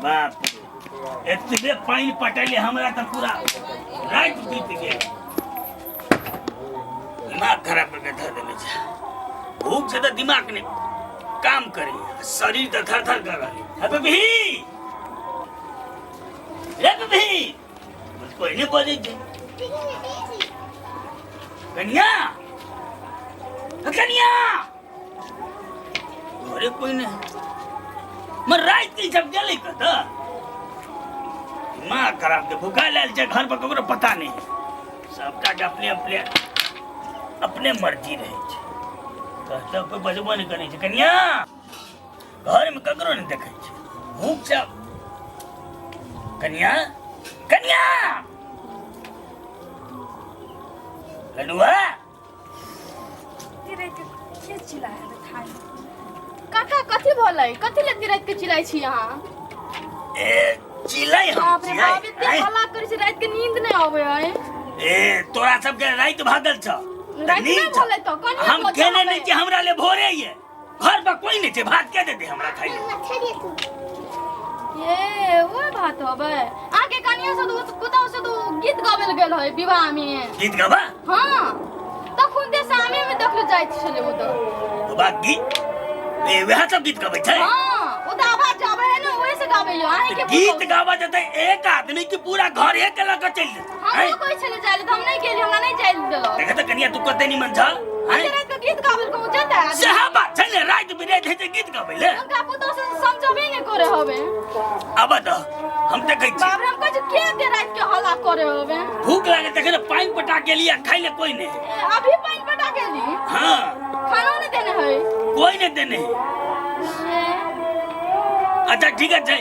बाप रे, एतबे पानि पटेले हमरा तऽ पूरा राति बीत गेल। दिमाग खराब करके धर देने छै। भूख से तऽ दिमाग नहि काम करे, शरीर तऽ थर थर कर रहल है। बेबी रे बेबी, कोई नहि बजै छै। कनिया, कनिया, घरे कोई नहीं। मर रात के जब गेलै कतऽ? दिमाग खराब के भूखा लायल छै। घर पर ककरो पता नहीं, सबटा के अपने अपने अपने मर्जी रहै छै। कहतऽ कोई बजबो नहि करै छै। कनिया, घर में ककरो नहीं देखै छै। भूख से कनिया, कनिया, लडुआ। के चिल्लाए है थाई? काका, कथी भलै? कथी ले राति के चिल्लाइ छी अहाँ? ए, चिल्लाई हम? बाप रे बाप, एते आँय? हल्ला करै छी, राति के नींद नहि आबै है। ए, तोरा सबके राति भागल छ तऽ राति नींद नहि छ। भलै तऽ कनिया हम बच्चा खेने हबै। नहि छी, हमरा ले भोरे ये घर पर कोई नहीं छै, भात के देते हमरा खाइ ले? ये वो बात होबै, आगे कनिया से तो पुतहु से तो गीत गाबै लए गेल है विवाह में। गीत गाबा? हाँ, तखन ते सामे में देखलो जाइत छलै ओ तऽ। बाबा गीत, ए, वएह सब गीत गबै छै? हाँ, ओ तऽ आवाज आबै है ने, ओहे से गाबै यो अहीं के। गीत गाबा जेतै एक आदमी की पूरा घर एक लऽ कऽ चलि जेतै? हम आँय? कहै छलै जाय लए तऽ हम नहि गेली, हमरा नहि जाय लए देलक। देखे तऽ कनिया, तू कते निमन छ, आँय? एते राति के गीत गाबै लए कहूँ जेतै आदमी? सएह बात छै ने, राति बिराति हेतै गीत गाबै ले। हुनका पुतहु से समझबे नहि करे हवे। आब तऽ हम देखै छी। बाप रे, हम कहै छी के एते राति के हल्ला करे हवे? भूख लागल, देखे ने, पानि पटा गेली आ खाइ ले कोई नहि। ए, अभी पानि पटा गेली? हाँ। खानो नहि देने है? कोई नहीं देने है। ए, अच्छा, ठीक है, छै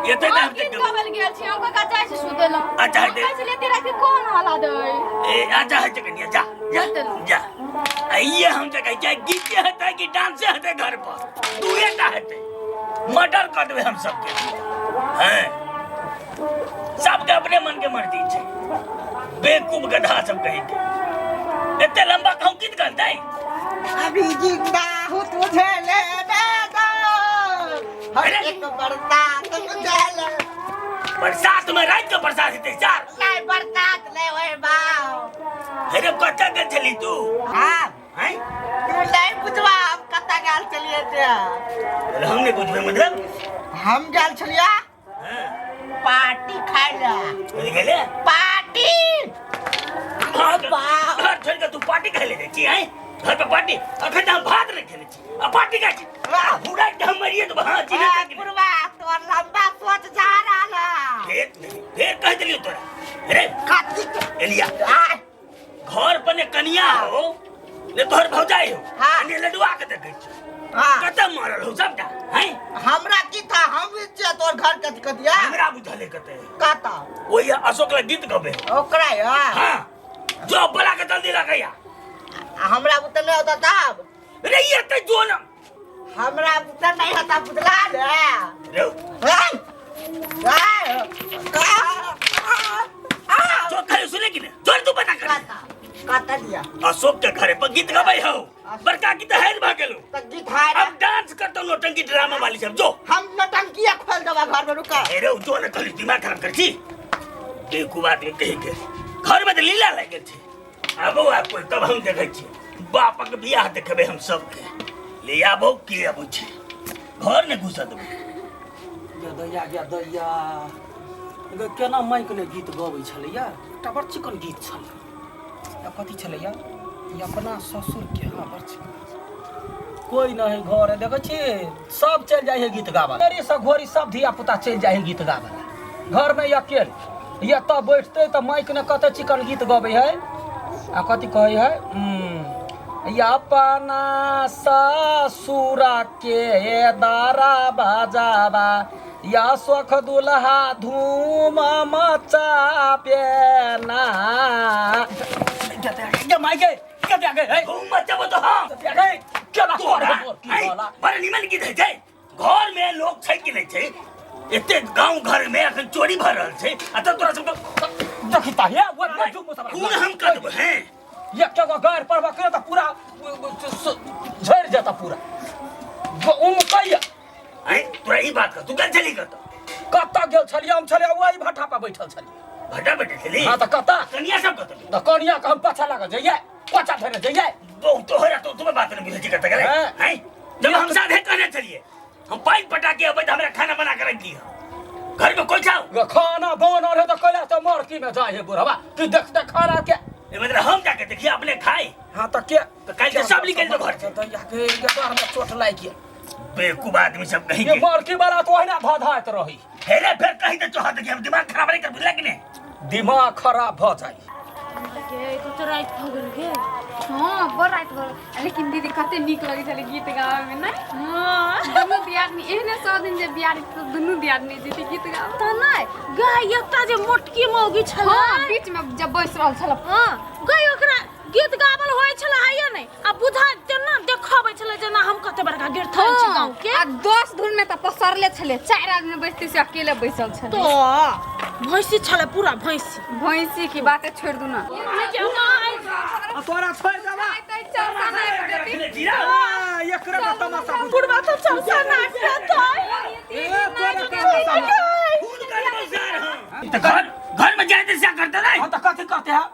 एते तऽ हम हम गीत देखबै। गाबै लए गेल छी, हम कका जाइ छी सुतै लए। अच्छा, हम हेतै। कहै छलियै एते राति के कोन हल्ला दै? ए, अच्छा है कनिया, जा जा। जा, आइए। हम तऽ कहै छियै गीते हेतै कि डांसे हेतै घर पर, दुए टा हेतै, मर्डर कऽ देबै हम सबके। हैं, सबके अपने मन के मर्जी छै। बेवकूफ गधा सब कही के एते लंबा कहूँ गीत गलतै। अभी जिंदा हूँ, तुझे लेने दो हर अरे! एक बरसात तुझे ले। बरसात में रात के बरसात हेतै चार? नहीं, बरसात नहीं होए बाप। अरे, कतऽ गेल छली तू? हाँ। हैं? तू नहीं बुझवा हम कतऽ गेल छलियै से। बोले, हम नहीं बुझबै मतलब। हम गेल छलियै हाँ, पार्टी खाइ लए। बुझि गेलै? पार्टी। घर बाप। घर छोड़ि कऽ तू पार्टी खाइ ले जाइ छी? हैं, घर पर पार्टी? अखन तऽ हम भात नहि खेने छी आ पार्टी खाइ छी? वाह। पूरा के हम मरिए देबो। हाँ, चिन्है ए, छी कि नहि? पुरवा, तोर लंबा सोच जा रहल है। फेर फेर कहि देलियौ तोरा रे। कथी के? एलिया। आ, घर पर ने कनिया हो ने तोहर भौजाई हो। हाँ। ने लडुआ के देखै छी। हाँ। कतऽ मरल हो सबटा? हैं? हमरा की था, हम भी छियै तोर घर के कदिया। हमरा बुझल है कतऽ है। कतऽ? ओहि अशोक लग गीत गबै हो। ओकरा या? हाँ, जो बोला के जल्दी लगैया। आ हमरा बुते नहीं होता तब? रे, ये ते जो ना। हमरा बुते नहीं होता, बुझला ने? रे। हैं? हैं? जो कहे सुने कि नहीं, जोर तू पता कर। कतऽ कतऽ दिया? अशोक के घरे पर गीत गबै हो, बड़का गीत हैर भऽ गेलो। तऽ गीत हाय। अब डांस करतो नौटंकी ड्रामा वाली सब, जो। हम नौटंकी खोल देबा घर में, रुका। अरे, जो ने कहली, दिमाग खराब कर छी। बेवकूफ आदमी कही के, घर में तऽ लीला लागि गेल छै। आबो आब कोई तब हम देखै छी, बापक बियाह देखबै हम सबके। ले आबो के अबै छै, घर ने घुसऽ देबै। गे दैया, गे दैया गे, केना माइक ने गीत गबै छलैया, एकटा बड़ चिकन गीत छलै। आ कथी छलैया ई अपना ससुरके? हाँ, बड़ चिकन। कोई नहीं घर है, देखै छी, सब चलि जाइ है गीत गाबऽ। घोड़ी से घोड़ी सब धिया पुता चलि जाइ है गीत गाबऽ लए, घरमे अकेल एतऽ बैठतै तऽ माइक ने कते चिकन गीत गबै है। आ कथी कहै है? अपना ससुरा के दारा बजाबा या सुख दुल्हा धूम मचाबे ना। गे माय गे, के गे हे? धूम मचाबो तो हम गे केना तोरा करे की हैं? होला? बड़ निमन गीत होइ छै। घर में लोग छै कि नहि छै? एते गांव घर में अखन चोरी भऽ रहल छै आ तब तोरा सबके देखी ता हे वो झूम सब। खून हम कर देबो हैं। एक जगह गारि पड़बा करे तऽ पूरा झड़ि जेता पूरा उम कैया। हैं, तोरा ई बात कर, तू गेल छली कतऽ? कतऽ गेल छलियै हम? छलियै ओहि भट्ठा पर बैठल छलियै। भट्टा बैठल छली? हाँ, तऽ कतऽ? कनिया सब कतऽ गेल? तऽ कनिया के हम पाछा लागल जइयै, पाछा धरे जइयै। बहुत तोहरा तो तुम्हें बात नहीं बुझै छी कतऽ गेलै। हाँ। हैं, जब हम साधे कहने छलियै हम पानि पटा के अबै तऽ हमरा खाना बना के रख दिअ, घर में कोई छाओ ग खाना बनल है तऽ कैला तऽ मरकी में जाइ है बुढ़वा तू देखते खाना के। ए मतलब हम जाके देखिए अपने खाए। हाँ तऽ के तो काल्हि तऽ सब निकलि जेतौ घर से। तऽ के के में चोट लागि गेल। बेवकूफ आदमी सब कहीं ये के मरकी वाला तो ओहिना धधाइत रही। हेरे फिर कहीं तो चोहा देखिए, हम दिमाग खराब नहीं कर बुझला कि नहीं? दिमाग खराब भ जाइ। गे कते राति भऽ गेल गे। हाँ, बड़ राति भऽ गेल, लेकिन दीदी कते नीक लगै छलै गीत गाबै में नहि? हाँ, दुनू दियादनी एहने सब दिन जे बियाह रहितै तऽ दुनू दियादनी जैती गीत गाबै। तऽ नहि गाय एकटा जे मोटकी मौगी छलै। हाँ, बीच में जब बैस रहल छल। हाँ गाय ओकरा गीत गावल होइ छलै हैया नहि, आ बुझा तेना देखबै छलै जेना हम कते बड़का गिरथल छी गाँव के। आ 10 धुन में तऽ पसरले छलै, 4 आदमी बैसते से अकेले बैसल छलै। तो भैंसी छलै पूरा भैंसी। भैंसी की बाते छोड़ दू ना। आ तोरा छोड़ देबा। एकरे में तमाशा बुझ। बुढ़वा तो चौसा नाच रहतै। ए, तोरा तमाशा बुझ। तो घर घर में जाए तो करते नहीं। हाँ तऽ कथी करते है?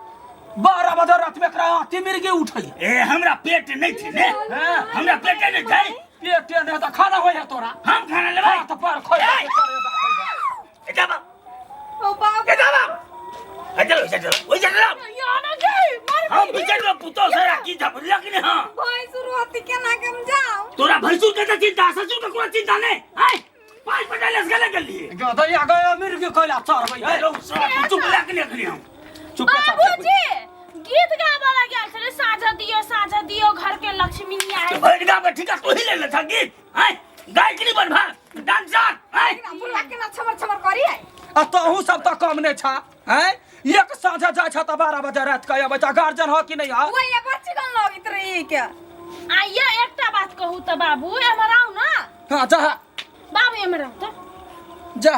12 बजे रात में एकरा आँती मिर्गी उठै। ए हमरा पेट नहीं थी ने। हाँ। हमरा पेट नहीं छै। पेट नहीं तऽ खाना होइ है तोरा। हम खाना लेबै। हाँ, तऽ पर खोइ। ए! ए जा बाप। ओ बाप। ए जा बाप। ए चलो, ए चलो, ओइ चलो। याना गे मार। हम बिचर में पुतो से राखी था बुझला कि नहीं? हां भैंसुर होती केना के हम जाऊ? तोरा भैंसुर के तऽ चिंता, ससुर के कोनो चिंता नहीं। हाय 5 बजे लेस गेले गेलिए। गदैया गया मिर्गी कैला चढ़बै है। ए रो साला, चुप ला के नहीं अखनी हम। चुप कर। बाबूजी गीत गाबऽ लग छलै, साझा दियो साझा दियो घर के लक्ष्मी आए। तो भरि गाँव के ठिका तू ही ले ले था गीत। हाय गाय के नहीं बनभा डांसर। हाय बुढ़वा केना छमर छमर करी है? आ तोहू सब तऽ कम नहि छा हैं? एक साँझ जाइ छा तऽ 12 बजे रात के अबै छा, गार्जियन हो कि नहीं हो? वही बड़ चिकन लगैत रही के। आइए एकटा बात कहू तऽ बाबू एम्हर आउ ना। हाँ जा बाबू एम्हर आउ तऽ जा।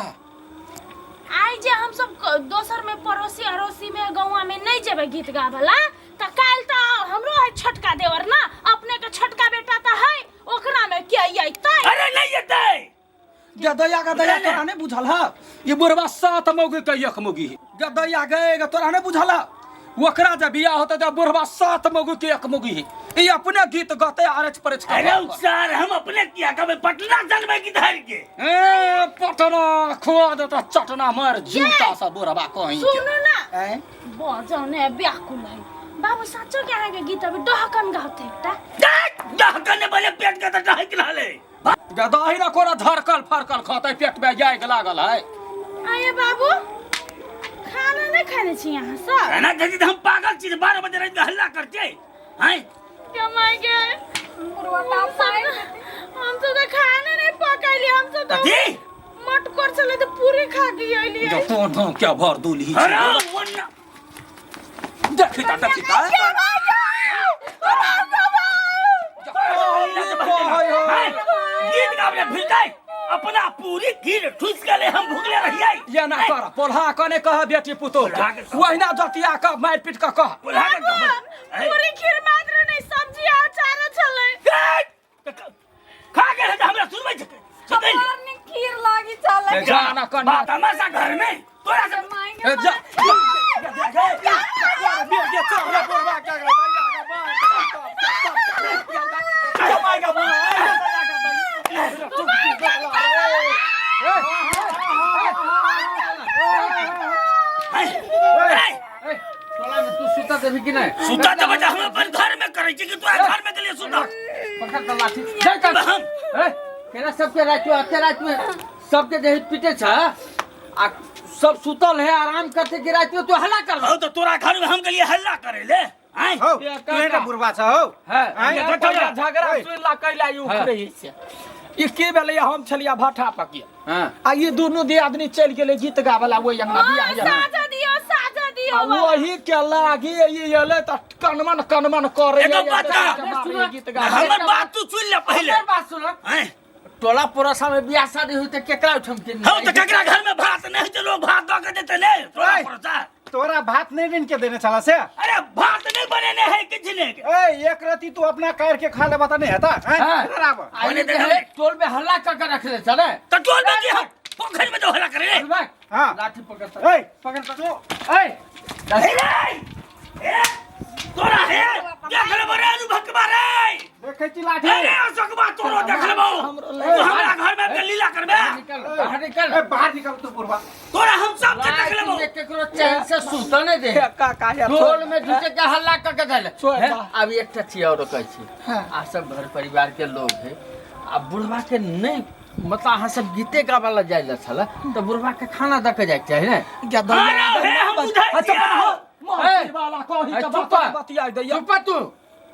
आइ जे हम सब दोसर में पड़ोसी अड़ोसी में गौवा में नहीं जेबै गीत गाबला तऽ काल्हि तऽ हमरो है छोटका देवर ना, अपने के छोटका बेटा तऽ है, ओकरा में के अइतै? अरे नहीं अइतै। गदैया गदैया तोरा नहीं बुझल है? ये बुढ़वा 7 मौगी के एक मौगी है। गदैया गए ग तोरा नहीं बुझल है? ओकरा जब बियाह होते जब बुढ़वा 7 मौगी के एक मौगी है। ये अपने गीत गाते आरच परच कर। अरे सर हम अपने किया कभी पटना चलबे की धर के। ए पटना खुआ देता चटना मार जूता सा बुढ़वा कहीं के। सुनू ना। हैं? बजने व्याकुल है बाबू, साचो के अहाँ के गीत अभी डहकन गाते एकटा। डहकन ने बोले पेट के तो डहक रहले। गदाही ना कोरा धरकल फरकल खतै पेट में जाय के लागल है। आये बाबू खाना नहीं खाने छी यहाँ सब? खाना खाने छी हम पागल छी, 12 बजे रात में हल्ला करते हैं। कमाई के हम सब तो खाना नहीं पकैली, हम सब तो कथी? मटकोर छलै तऽ पूरी खा के अइली। जो तोन धों क्या भर दूली। अरे वन्ना। देखी ता देखी ता। गीत गाबले फिरतै अपना पूरी खीर ठुस गेले, हम भुगले रहियै। ये ना कर पोल्हा कने कह बेटी पुतोह के। पोल्हा के कह। ओहिना जतिया कह मारि पीट के कह। पोल्हा के कह। पूरी खीर मात्र नहीं, सब्जी अचार छलै। खा गेल तऽ हमरा सुनबै छै। सुनबै। बड़ नीक खीर लागी छलै। ए, जा ना कन्या। बात तमाशा घर में तोरा सब ए, जा। टोला में तू सुता देबी कि नहीं? सुता देबै तऽ हम अपन घर में करै छी कि तोरा घर में गेलियै सुता? पकड़ के लाठी। जा कर। हम। ए, केना सबके रात में, अते रात में सबके देह पीटे छ आ सब सुतल है आराम करते कि रात में तू हल्ला कर। हौ तऽ तोरा घर में हम गेलियै हल्ला करै ले। आँय? हौ, तू एटा बुढ़बा छ हौ। है। आँय? झगड़ा सुन ला कैला ई उखड़ै छै। ई की भेलै, हम छलियै भाठा पकिया हाँ। आ ई दुनू दियादनी चलि गेलै गीत गाबऽ ला ओहि अंगना बियाह हाँ, साझा दियो साझा दियो। आ वही के लागी ई एलै तऽ कनमन कनमन करै एगो बात कह। गीत गाबै। हमर बात तू सुन ले पहिले। हमर बात सुन। आँय? टोला पड़ोसा में बियाह शादी हुई तऽ केकरा ओहिठाम के हौ तऽ केकरा घर में भात नहि होइ छै, लोग भात दऽ के देतै ने टोला ओइ। पड़ोसा। तोरा भात नहीं ऋण के देने छला से? अरे भात नहीं बनेने है किछु ने। ए एक रति तू अपना काट के खा लेबा त नहीं हेता? हैं? हाँ। इधर आब। आ ई जे है, टोल में हल्ला कर के रखले छले। तऽ टोल में की हम पोखर में तो हल्ला करे रे। भाग। हाँ। लाठी पकड़। ए पकड़ पकड़। ए हे रे ए तोरा हे देख लेबो रे अनु भकबा रे। देखै छी लाठी। अरे अशोकबा तोरो देख लेबो। तू हमरा घर में के लीला करबे। निकल बाहर निकल। ए बाहर निकल तू बुढ़वा। तोरा हम सब के देख लेबो। रात में केकरो चैन से सुतऽ नहि दे। काका हे टोल में घुसे के हल्ला कऽ के देले। छोड़ हैं? बा। अब एकटा चीज और कहै छी। हाँ। आ सब घर परिवार के लोग है आ बुढ़वा के नहीं मतलब अहाँ सब गीते गाबै ला जाइ ला छलै तऽ बुढ़वा के खाना दऽ के जाइके चाही ने। गे दैया अरे हे हम बुझै अच्छा छियौ। मार वाला कही ए, के चुप बात बतिया दैया। चुप तू।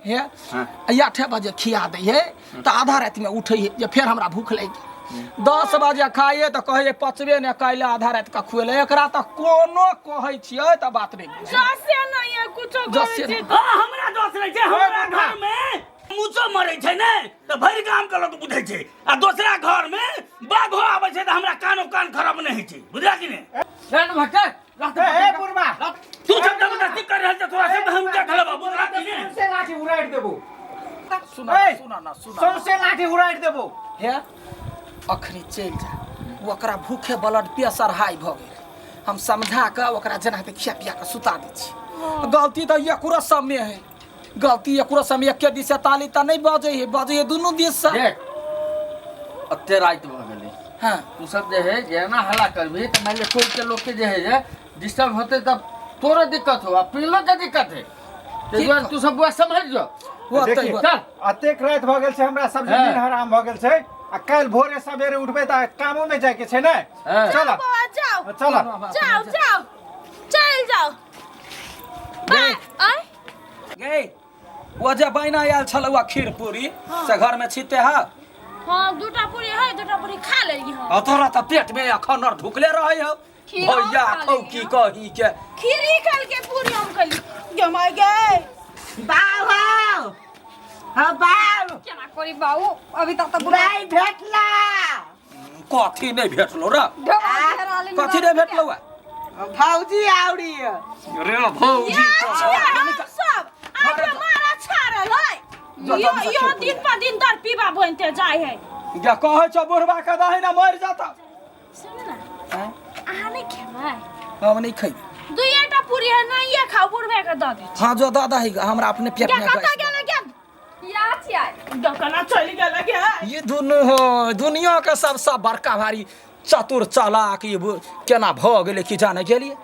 हे हाँ। 8 बजे खिया दै है तऽ आधा राति में उठै है जे फेर हमरा भूख लागि गेल। 10 बजे खाइए तऽ कहै पचबे ने कैले आधा राति के खुएले। एकरा तऽ कोनो कहै छियै तऽ बात नहि बुझै। जसे नहीं है कुछो जसे करै छी। हाँ हमरा दोष रहै छै। हमरा घर में मूसो मरै छै ने तऽ भरि गाम के लोग बुझै छै आ दोसरा घर में बाघो आबै छै तऽ हमरा कानो कान खराब नहि होइ छै। बुझला कि नहि? लान भक्कर ए ए बुढ़वा तू सब जबरदस्ती कर रहल छै तोरा सब हम देख लेबो। बुझला कि नहि? सौंसे लाठी उड़ारि देबो। सुना ए, सुना ना सुना। सौंसे लाठी उड़ारि देबो। हे अखनी चलि जा। ओकरा भूखे ब्लड प्रेशर हाई भऽ गेल। हम समझा कऽ ओकरा जेना हेतै खिया पिया कऽ सुता दै छी। गलती तऽ एकरो सबमे है। गलती एकरो सबमे एके दिस से ताली तऽ नहि बजै है, बजै है दुनू दिस से। देख अते राति भऽ गेलै। हाँ तू सब जे है जेना हल्ला करबही तऽ मानि ले टोल के लोग के जे है जे डिस्टर्ब होतै तब तोरो दिक्कत हो आ पिलो के दिक्कत है। ताहि दुआरे तू सब बुआ समझ जो। होतै देखी, होतै। चल। अतेक राति भऽ गेल छै हमरा सब हाँ। दिन हराम भऽ गेल छै आ काल्हि भोरे सवेरे उठबै तऽ कामो में जाइके छै ने। हाँ। चल बौआ जाओ चल। जाओ जाओ चल जाओ। बाय आय गे ओ जे बैना आयल छलौ आ खीर पूरी से घर में छिते हा। हाँ दूटा पूरी है दूटा पूरी खा लेली हम। आ तोरा तऽ पेट में अखन और ढुकले रहै हौ। खीर हम भैया खा खौ लेली की हम। कही के खीर ही खा के पूरी हम खैली। गमाय गए बाऊ हौ। हँ बाऊ। केना करी बाबू अभी तक तऽ बुरा नहीं भेटला। कथी नहि भेटलो रे? कथी नहि भेटलो आ? भौजी आवड़ी। रे भौजी हम सब आज मारा छाड़ल है। यो यो दिन पर दिन दर पीबा बनते जाय है। जे कहै छौ बुढ़बा के दही ना मरि जाता। सुन ना अहाँ नहीं खेबै? हम नहि खैबै। दुइएटा पूरी है नहीं ये खाओ बुढ़बे के दऽ दे। हाँ जो दऽ दही हमरा अपने पेट क्या में कतऽ गैस। गेल क्या? या छियै दोकाना चलि गेल गे। ये दुनू हो दुनिया के सबसँ बड़का भारी चतुर चालाक ये केना भऽ गेलै कि जाने गेलियै।